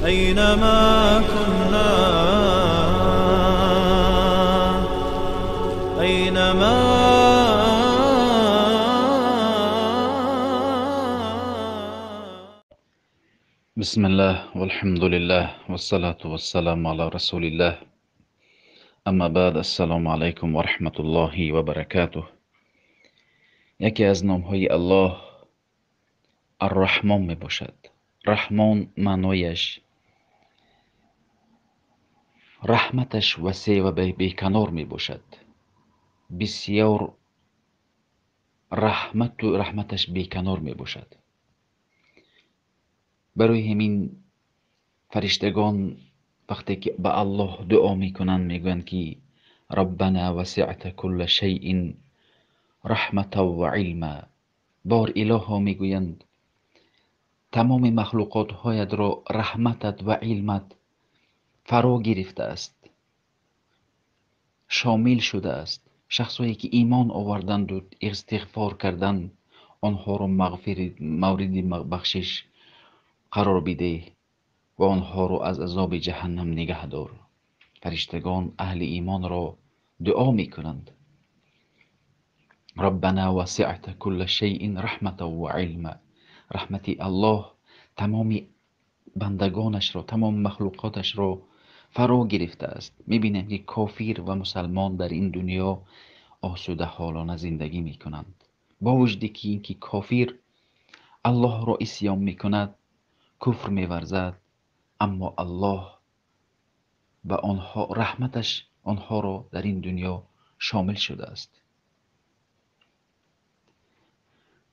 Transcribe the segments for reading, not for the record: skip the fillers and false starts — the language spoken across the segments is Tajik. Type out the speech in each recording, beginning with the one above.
أينما كنا، أينما. بسم الله والحمد لله والصلاة والسلام على رسول الله، اما بعد، السلام علیکم و رحمت الله و برکاته. یکی از نامهای الله الرحمن می باشد. رحمان معنایش رحمتش وسیع و بیکنار می باشد. بسیار رحمت و رحمتش بیکنار می باشد. برای همین فرشتگان وقتی که به الله دعا میکنند میگویند که ربنا وسعت کل شیء رحمتا و علما. بار الها میگویند تمام مخلوقات هایت را رحمتت و علمت فرا گرفته است، شامل شده است. شخصهایی که ایمان آوردند و استغفار کردند آنها را مورد بخشش قرار بده و آنها را از عذاب جهنم نگه دار. فرشتگان اهل ایمان را دعا میکنند. ربنا وسعت کل شیء رحمتا و علما. رحمت الله تمام بندگانش را، تمام مخلوقاتش را فرا گرفته است. میبینیم که کافر و مسلمان در این دنیا آسوده حالانه زندگی میکنند. با وجود که اینکه کافر الله را عصیان میکند، کفر میورزد، اما الله به آنها رحمتش آنها را در این دنیا شامل شده است.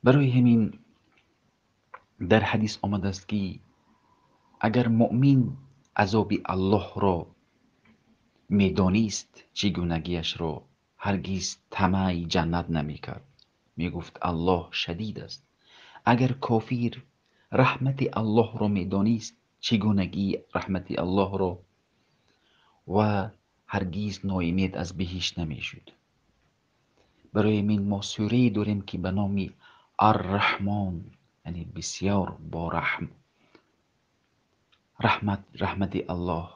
برای همین در حدیث آمده است که اگر مؤمن عذاب الله را میدانست چگونگیش را، هرگز طمع جنت نمیکرد. میگفت الله شدید است. اگر کافر رحمت الله را میدانست چگونگی رحمت الله را، و هرگز ناامید از بهشت نمیشد. برای من ما سوره داریم که به نام الرحمن، یعنی بسیار با رحم، رحمت الله.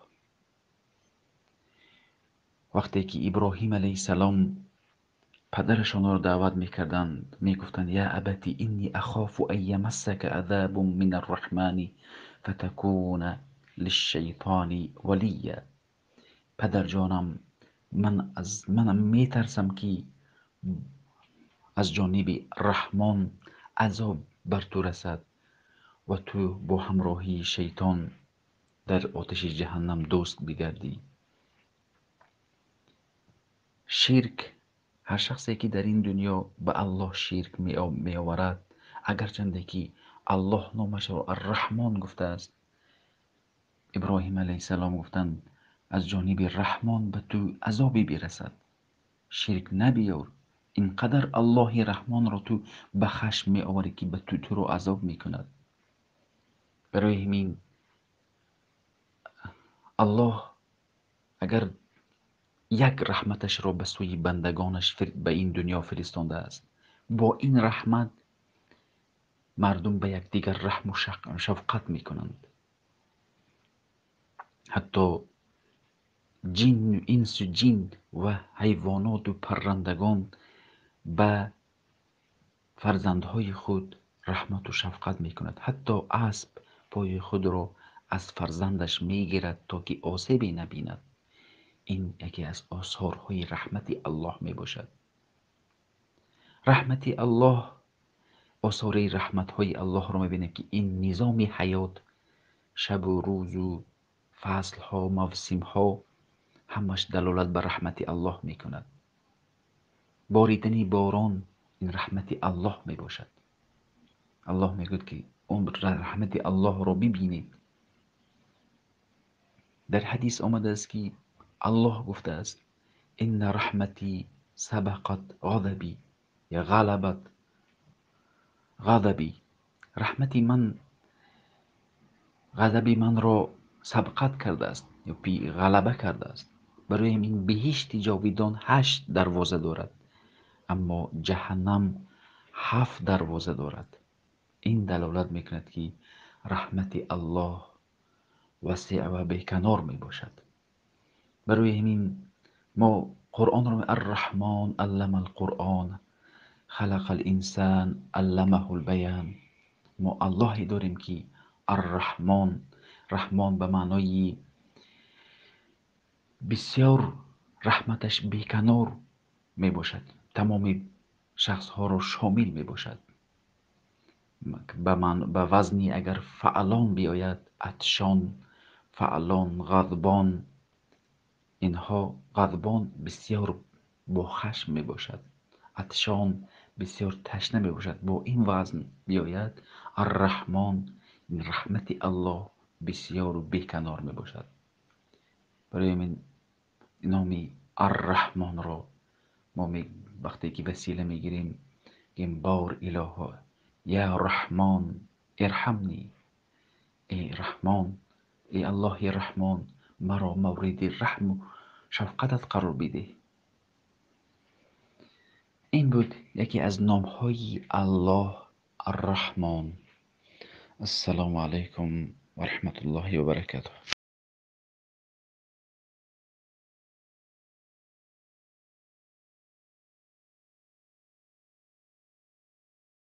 وقتی که ابراهیم علیه السلام پدرشان را دعوت میکردند، میگفتند یا ابتی انی اخاف ان یمسک عذاب من الرحمن فتکون للشیطان ولیا. پدر جانم، من میترسم که از جانب رحمان عذاب بر تو رسد و تو با همراهی شیطان در آتش جهنم دوست بگردی. شرک، هر شخصی که در این دنیا به الله شرک می آورد، اگرچنده که الله نامش را الرحمن گفته است، ابراهیم علیه السلام گفتند از جانب رحمان به تو عذابی برسد، شرک نبیار. اینقدر الله رحمان را تو به خشم می آوری که به تو رو عذاب می کند. برای همین الله اگر یک رحمتش را به سوی بندگانش به این دنیا فرستانده است، با این رحمت مردم به یکدیگر رحم و شفقت می کنند. حتی جن، انس و جن و حیوانات و پرندگان به فرزندهای خود رحمت و شفقت می کند. حتی اسب پای خود را از فرزندش می گیرد تا که آسیبی نبیند. این یکی از آثارهای رحمت الله می باشد. رحمت الله، آثار رحمتهای الله را می بینیم که این نظام حیات، شب و روز و فصلها، موسمها، همش دلالت بر رحمت الله می کند. باریدن باران این رحمت الله می باشد. الله می گوید که اون رحمت الله را ببینید. در حدیث آمده است که الله گفته است ان رحمتی سبقت غضبی یا غلبت غضبی. رحمتی من غضب من را سبقت کرده است یا غلبه کرده است. برای این بهشت جاویدان 8 دروازه دارد، اما جهنم 7 دروازه دارد. این دلالت میکند که رحمت الله васеъ ва беканор мебошад. Барои ҳамин мо Қуръонро Ар-Раҳмон аллама ал-Қуръон, халақа ал-инсон алламаҳу ал-баян. Мо Аллоҳе дорем, ки Ар-Раҳмон, Раҳмон ба маънои бисёр раҳматаш беканор мебошад, тамоми шахсҳоро шомил мебошад. Ба вазни агар фаълон биёяд, атшон, фаълон, ғадбон, инҳо ғадбон бисёр бо хашм мебошад, атшон бисёр ташна мебошад. Бо ин вазн биёяд Ар-Раҳмон, ин раҳмати Аллоҳ бисёру беканор мебошад. Барои ҳамин номи Ар-Раҳмонро мо вақте ки васила мегирем, мегӯем: бор илоҳо, я Раҳмон ирҳамни, эй Раҳмон, эй Аллоҳи Раҳмон, маро мавриди раҳму шафқатат қарор бидеҳ. Ин буд яке аз номҳои Аллоҳ, Ар-Раҳмон. Ассалому алайкум ва раҳматуллоҳи ва баракатуҳ.